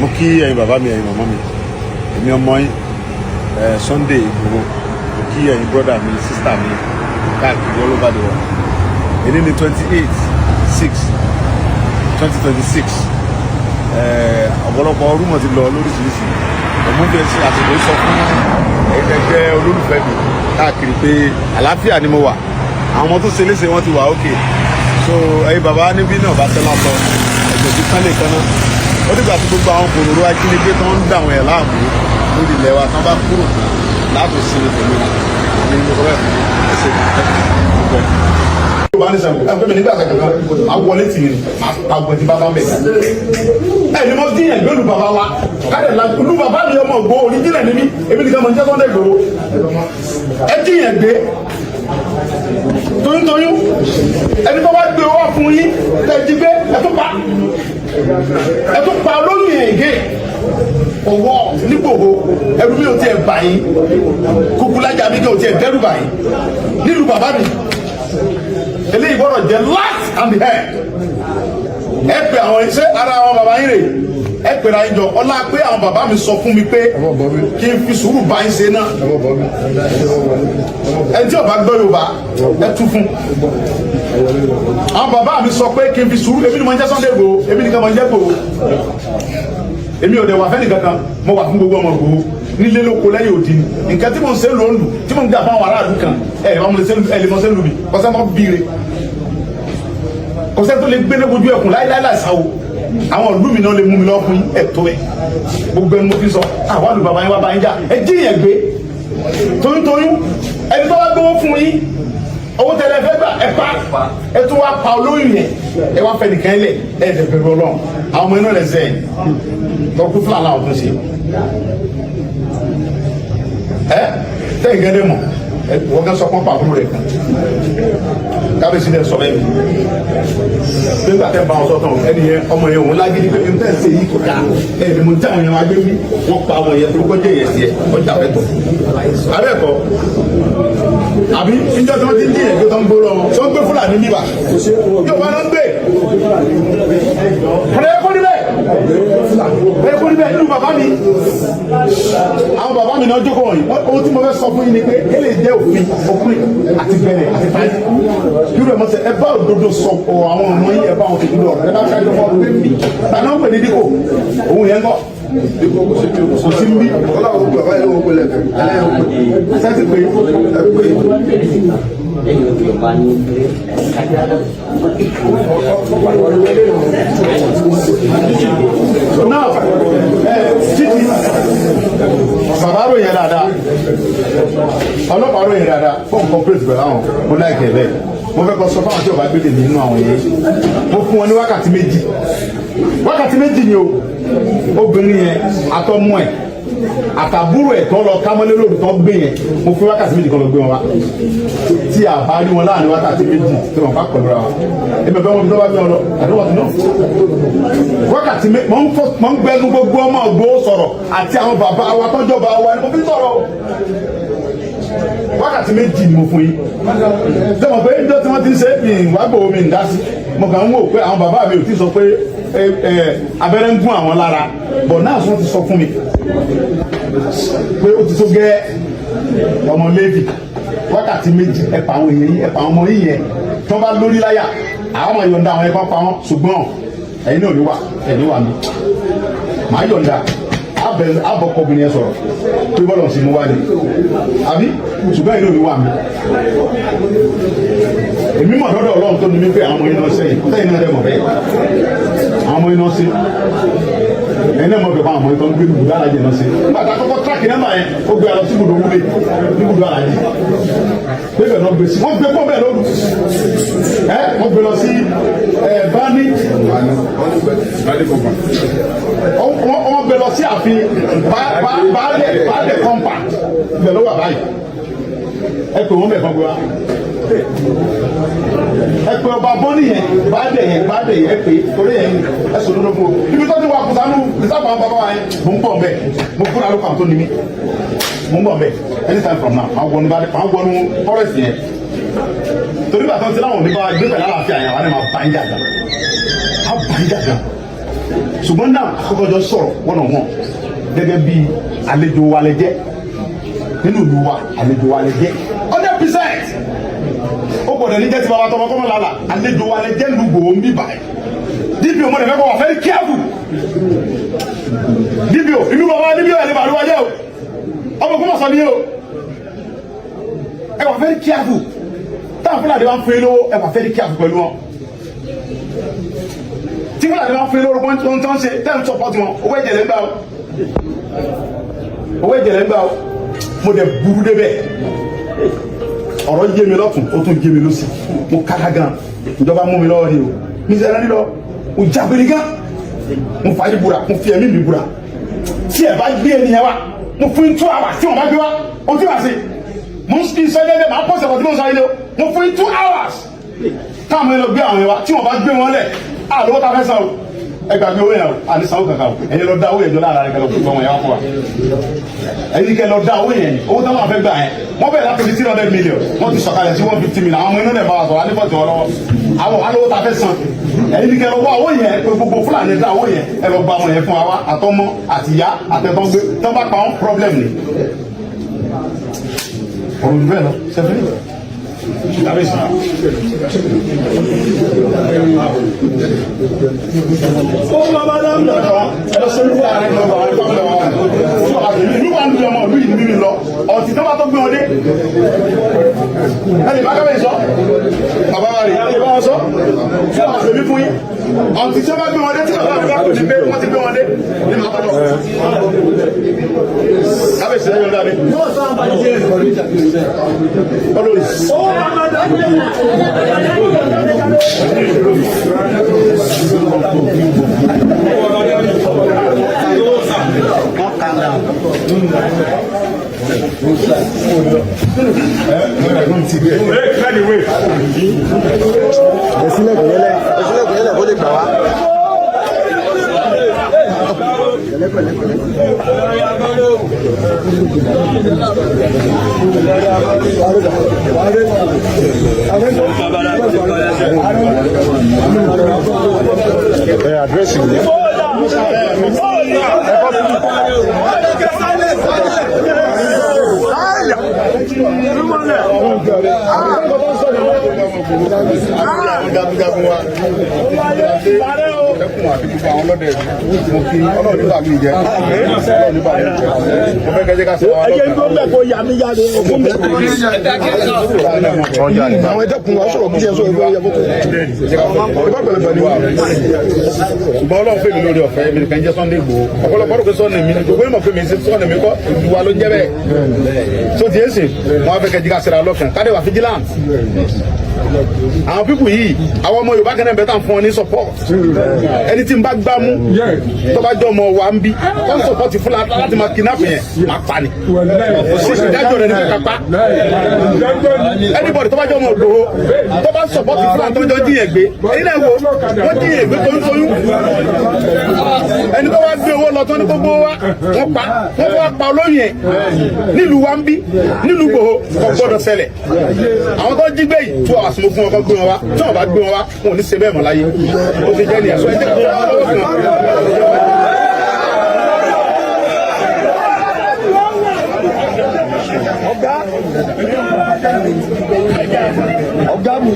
Mo kí ẹ̀yin bàbá mi, ẹ̀yin màmá mi, èmi ọmọ yín Sunday Igboho. Mo kí ẹ̀yin brother mi, sister mi káàkiri all over the world. Èní ní 28/6/2026. Ọ̀pọ̀lọpọ̀ rumour ti lọ lóríṣiríṣi. Mo ń fi àsìkò sọ fún ẹ̀yin ẹgbẹ́ olólùfẹ́ mi káàkiri pé àlàáfíà ni mo wà. Àwọn ọmọ tó ṣe léṣe, wọ́n ti wà ókè. So ẹ̀yin bàbá níbí náà bá tẹ́lá sọ ẹ̀jẹ̀ tí kán lè kan náà. Ó dìgbà tí gbogbo àwọn kòròrò ajínigbé tó ń dà wọ́n ẹ̀ láàmú lórí ilẹ̀ wa tán bá kúrò tán láti sinmi pẹ̀lú wọn. Àmì ní mo sọ bẹ́ẹ̀ fún ẹsẹ̀ ẹ̀. Yorùbá ní sẹ́wọ̀n ẹ̀ pé mi nígbà kankan máa wọlé tì í, máa pa ọgbẹ́ tí bá bá ń bẹ̀. Ẹ ní mo díyàn gbé lu bàbá wa káde la lu bàbá mi. Ọmọ Ìgbòho oríjìnlẹ̀ ní mí. Èmi nìkan mọ̀ ní jẹ́ Sunday Igboho. Ẹ díyàn gbé toyúntoyún, ẹni tó bá gbé owó fún yín tẹ́ jí gbé, ẹ tún pa, ẹ tún pa olóyún yẹn gé ọwọ́ nígbòho. Ẹrú mi ò tiẹ̀ bà yín, kúkúlájà mi kò tiẹ̀ dẹ́rù bà yín nílùú bàbá mi. Eléyìí gbọ́dọ̀ jẹ́ last and the end. Ẹ pè àwọn iṣẹ́ ara àwọn bàbá yín rè, ẹ pèrè àyín jọ. Ọlá pé àwọn bàbá mi sọ fún mi pé kí n fi sùúrù bá yín ṣe náà. Ẹ tí ó bá gbọ́ Yorùbá, ẹ tú fún. Àwọn bàbá mi sọ pé kí n fi sùúrù. Èmi ni mo ń jẹ́ Sunday Igboho, èmi nìkan mo ń jẹ́ Igboho. Èmi ò dẹ̀ wà fẹ́ni kankan, mo wà fún gbogbo ọmọ Igboho nílé lóko lẹ́yìn òdi ni. Nǹkan tí mo ń ṣe lóńdù, tí mo ń gbà fún àwọn aráàlú kan, ẹ ẹ lè mọ ṣe lù mí. Kọ́sẹ́ mọ́ bíire, kọ́sẹ́ tó lè gbé lójú ẹkùn láíláí láìsáwó. Àwọn ìlú mi náà lè mú mi lọ fún ẹ̀tọ́ ẹ. Gbogbo ẹni mo fi sọ àwọn àlù bàbá yín wá bá yín jà. Ẹ jí yẹn gbé toyúntoyún, ẹni tó wá gbowó fún yín, owó tẹ́lẹ̀ fẹ́ gbà, ẹ pa, ẹ tún wá pa olóyún yẹn. Ẹ wá fẹ́ nìkan lẹ̀, ẹ ẹ bẹ̀rù Ọlọ́run. Àwọn ọmọ inú rẹ̀ sẹ́yìn lọ́kú fúlàní àwọn tó ń ṣe ẹ tẹ́yìn gẹ́gẹ́ mọ̀. Ẹ wọ́n kẹ́ sọ pọ́n pàbúrò rẹ̀ kan. Kábíyèsí dẹ̀ sọ bẹ́ẹ̀ mi nígbà tẹ́ bá wọn sọ́tàn. Ẹni yẹn, ọmọ yẹn, òun lágídí pé n tẹ́ ṣe yìí kò dáa. Ẹ ní mo jẹ́ àwọn yẹn wá gbé mi, wọ́n pa àwọn yẹn tó kọjá yẹn sí ẹ ọjà fẹ́ tọ̀ abẹ́ẹ̀kọ́ àbí níjọ́ tí wọ́n ti ń dín yẹn gbé tó ń gbó lọ wọn tó ń gbé Fúlàní bíbà yóò wá lọ ń gbé. Ọ̀rẹ́ kó níbẹ̀, ẹ kó níbẹ̀ nínú bàbá mi. Àwọn bàbá mi náà jókòó wọ̀nyí. Ohun tí mo fẹ́ sọ fún yín ni pé ẹ lè jẹ́ òfin òpin àti bẹ̀rẹ̀ àti fáyé yúrò ẹ̀ mọ̀ sẹ́. Ẹ bá òdodo sọ ọ àwọn ọmọ yín, ẹ bá wọn fi dúró ọ̀rọ̀. Ẹ bá kájọ fọ́ pé mi tàbí wọn pè ní dípò òun yẹn kọ́ kò sí nbí. Ọlọ́run bàbá yẹn wọ́n pẹ̀lẹ́ ẹlẹ́yìn. Sẹ́tì pé pé Yorùbá ní. Now, ẹ títí bàbá ròyìn dáadáa, ọlọ́pàá ròyìn dáadáa fún corporate pẹ̀lú àwọn. Mo láìkẹ́ bẹ́ẹ̀. Mo fẹ́ kọ́ sọ fáwọn tí ọba gbé nínú àwọn yẹn. Mo fún wọn ní wákàtí 2, wákàtí 2 ni o. Obìnrin yẹn àtọmọ ẹ̀ àtàbúrò ẹ̀ tó lọ kámọ́lé lóru tó gbé yẹn, mo fún wákàtí 2 kan lọ gbé wọn wá. Tí a bá rí wọn láàrin wákàtí 2 tí wọn bá pẹ̀lú ra wọn, èmi ọ̀fẹ́ wọn bí tó bá gbé wọn lọ àdúrà tó náà wákàtí mé. Mọ̀ ń gbẹnu gbogbo ọmọ Ìgbòho sọ̀rọ̀ àti àwọn bàbá wa tọ́jọba wa ni mo fi sọ̀rọ̀. Wákàtí 2 ni mo fún yín. Sẹ́wọ̀n pé ìjọ tí wọ́n ti ń ṣe mi wá gbòó mi ń dá sí, mo kàn ń wò pé àwọn bàbá mi ò tí sọ pé abẹ́rẹ́ ń gún àwọn lára bọ̀ náà. Wọ́n ti sọ fún mi pé ó ti tó gẹ́. Ọmọ Léfì, wákàtí 2, ẹ pa àwọn èèyàn yín, ẹ pa àwọn ọmọ yín yẹn. Tí wọ́n bá lórí láyà, àwọn ọmọ yọ̀ǹda àwọn ẹ̀kọ́ pa wọ́n. Ṣùgbọ́n ẹ̀yin náà ò ní wà, ẹ̀ ní wà mí. Màá yọ̀ǹda abọ́kọ̀bìnrin yẹn sọ̀rọ̀ pé bọ́lọ̀ sí mú wá ní àbí, ṣùgbọ́n ẹ̀yin náà ò ní wà mí. Èmi mọ̀ lọ́dọ̀ Ọlọ́run tó ní mí pé àwọn ọmọ yín náà sẹ́yìn sẹ́yìn náà dẹ̀ mọ̀ bẹ́ẹ̀. Àwọn ọmọ yín náà sí, ẹ̀yin náà mọ̀ bẹ́ẹ̀. Fún àwọn ọmọ yín tó ń gbé ibùdó alájẹ náà sí, nígbà tá a kọ́kọ́ track number yẹn, ó gbé alọ sí ibùdó wúlé níbùdó alájẹ bẹ́ẹ̀ náà gbé sí. Wọ́n gbé fún bẹ́ẹ̀ lóru ẹ, wọ́n gbé lọ sí ẹ bani, wọ́n gbé lọ sí ààfin baálẹ̀ compound. Ibẹ̀ ló wà báyìí. Ẹ pè wọ́n bẹ̀ kan gbé wa. Ẹ pè ọba bọ́ọ̀nì yẹn, baálẹ̀ yẹn, baálẹ̀ yẹn, ẹ pè torí yẹn. Ẹ sọ lódò fún o ibi tó ti wà kùsànù ìsáfà àwọn bàbá wa yẹn. Mò ń bọ̀ mbẹ́, mo fúnra ló kàn tó ní mi. Mò ń bọ̀ mbẹ́ anytime from now. Máa wọnú baálẹ̀, máa wọnú forest yẹn torí bàtà tí láwọn òní bá wa gbé pẹ̀lú àlàáfíà yẹn. Àwọn ẹ̀ máa bá yín jà gan, á bá yín jà gan. Ṣùgbọ́n náà àkọ́kọ́ jọ sọ̀rọ̀ one on one gẹ́gẹ́ bí àlejò wa lẹ jẹ́ nínú ìlú wa, àlejò wa lẹ jẹ́ 100%. Ó gbọ́dọ̀ ní jẹ́ ti bàbá tọmọ kọ́mọ lálà, àlejò wa lẹ jẹ́ lùgbò ń bí báyìí. DPO, mo lè fẹ́ kọ́ wà very careful. DPO, ìlú bàbá DPO ẹ̀ lè bàlúwà jẹ́ o, ọmọ kọ́mọ sọ ní o. Ẹ wà very careful. Táwọn Fúlàní wá ń fún yín lówó, ẹ wà very careful pẹ̀lú wọn. Tí Fúlàní wá ń fún yín lówó, wọ́n tó ń ṣe tẹ́ ń support wọn, owó ẹ̀jẹ̀ lẹ́ ń gbà o, owó ẹ̀jẹ̀ lẹ́ ń gbà o. Mo dẹ̀ burú débẹ̀, ọ̀rọ̀ yé mi lọ́tún, ó tún yé mi lọ́sì. Mo kára gan, ìjọba mú mi lọ́wọ́ ni o. Mi sẹ́ra nílọ, mo jágbére gan, mo fà á búra, mo fi ẹ̀mí mi búra. Tí ẹ bá gbé ẹnìyẹn wa, mo fún yín 2 hours. Tí wọn bá gbé wa, o tí wàá ṣe, mo ń sọ jẹ́jẹ́, màá pọ̀ sẹ̀kọ̀ tí mo ń sọ yìí lé o. Mo fún yín 2 hours káwọn yẹn lọ gbé àwọn yẹn wa. Tí wọn bá gbé wọn lẹ̀, àlówó ta fẹ́ san o, ẹ gbàgbé owó yẹn o, àní sanwó kankan o. Ẹ̀yin lọ dá owó yẹn jọ lára rẹ, kẹ lọ fún ọmọ yẹn wá fún wa. Ẹ̀yin kẹ lọ dá owó yẹn, owó táwọn afẹ́ gbà yẹn, wọ́n bẹ̀rẹ̀ láti 300 million, wọ́n ti sọ̀kalẹ̀ sí 150 million. Àwọn ọmọ inú rẹ̀ bá wa sọ̀rọ̀ alẹ́ fọ̀tì wọn lọ́wọ́, àwọn alówó ta fẹ́ san. Ẹ̀yin kẹ lọ wá owó yẹn pé gbogbo Fúlàní dá owó yẹn, ẹ lọ gba ọmọ yẹn fún wa wá, àtọmọ àtìyá àtẹtọ́gbé tó bá pa wọn, problem ni. Ọ̀rọ̀ bẹ́ẹ̀ lọ sẹ́fẹ́ kábíyèsí. Ẹ lọ sórí fún ààrẹ lọ àwọn ẹ̀fọ́ àwọn ìlú wa ń lu ọmọ ìlú yìí mímí lọ ọtí tó bá tó gbé wọn dé. Ẹ lè bá kábíyèsí sọ, bàbá wa rè é, lè bá wọn sọ fún àwọn àfẹ́mí fún yín. Ọtí tí wọ́n bá gbé wọn dé, tí bàbá mi bá kò ní pé wọ́n ti gbé wọn dé ní màá tọ́jọ́ kábíyèsí lẹ́yìn ọ̀dọ́ mi. Olórí. Ẹsílẹ̀kùn yẹlẹ, ẹsílẹ̀kùn yẹlẹ kó lè gbà wá. Ẹ àdírẹ́sì mi. Jagunjagun wa ẹkùn àti gbogbo àwọn ọlọ́dẹ, mo kí Ọlọ́run nígbà mi jẹ, Ọlọ́run nígbà mi jẹ, mo fẹ́ kẹjẹ ká sọ wọn lọ́kàn. Àwọn ẹ̀dẹ́kun wa sọ̀rọ̀ bí ẹ sọ̀rọ̀ bí ẹ yẹ kókó. Ìbá pẹ̀lẹ́pẹ̀lẹ́ ni. Ṣùgbọ́n Ọlọ́run fèmí lórí ọ̀fẹ́ mi nìkan jẹ́ Sunday Igboho. Ọ̀pọ̀lọpọ̀ rò pé Sunday mi, gbogbo ìmọ̀ fèmí sí Sunday mi kọ́, ìlú wa ló ń jẹ́ bẹ́ẹ̀. Tó ti ń sìn wọn á fẹ́ kẹjẹ ká sẹ́ra lọ́kàn, kádé wà vigilant. Àwọn people yìí, àwọn ọmọ Yorùbá kẹ́nẹ́ bẹ́ẹ̀ tàn fún ọ ní support. Ẹni tí n bá gbá mú tó bá jọ ọmọ wa ń bí tó ń support fún láti máa kidnap yẹn, máa pa ni. Ìdájọ́ rẹ̀ ní kò kápá anybody tó bá jọ ọmọ Ìgbòho tó bá support fún tó jọ jíyàn gbé. Èyí náà wo wọ́n jíyàn gbé tó ń soyún, ẹni tó wá gbé owó lọ tó ní gbogbo wa, wọ́n pa wọ́n wá pa olóyìn ẹ̀ nílùú wa ń bí nílùú Ìgbòho, kò gbọ́dọ̀ ṣẹlẹ̀. Àwọn tó jí gbé yìí, 2 hours mo fún wọn kó gbé wọn wá. Tí wọn bá gbé wọn wá, wọn ò ní ṣe bẹ́ẹ̀ mọ́ láyé. Ó ti jẹ́ nìyẹn. Sọ ẹ jẹ́ kó wọn lọ́wọ́ fún wọn. Ọ̀gá mi.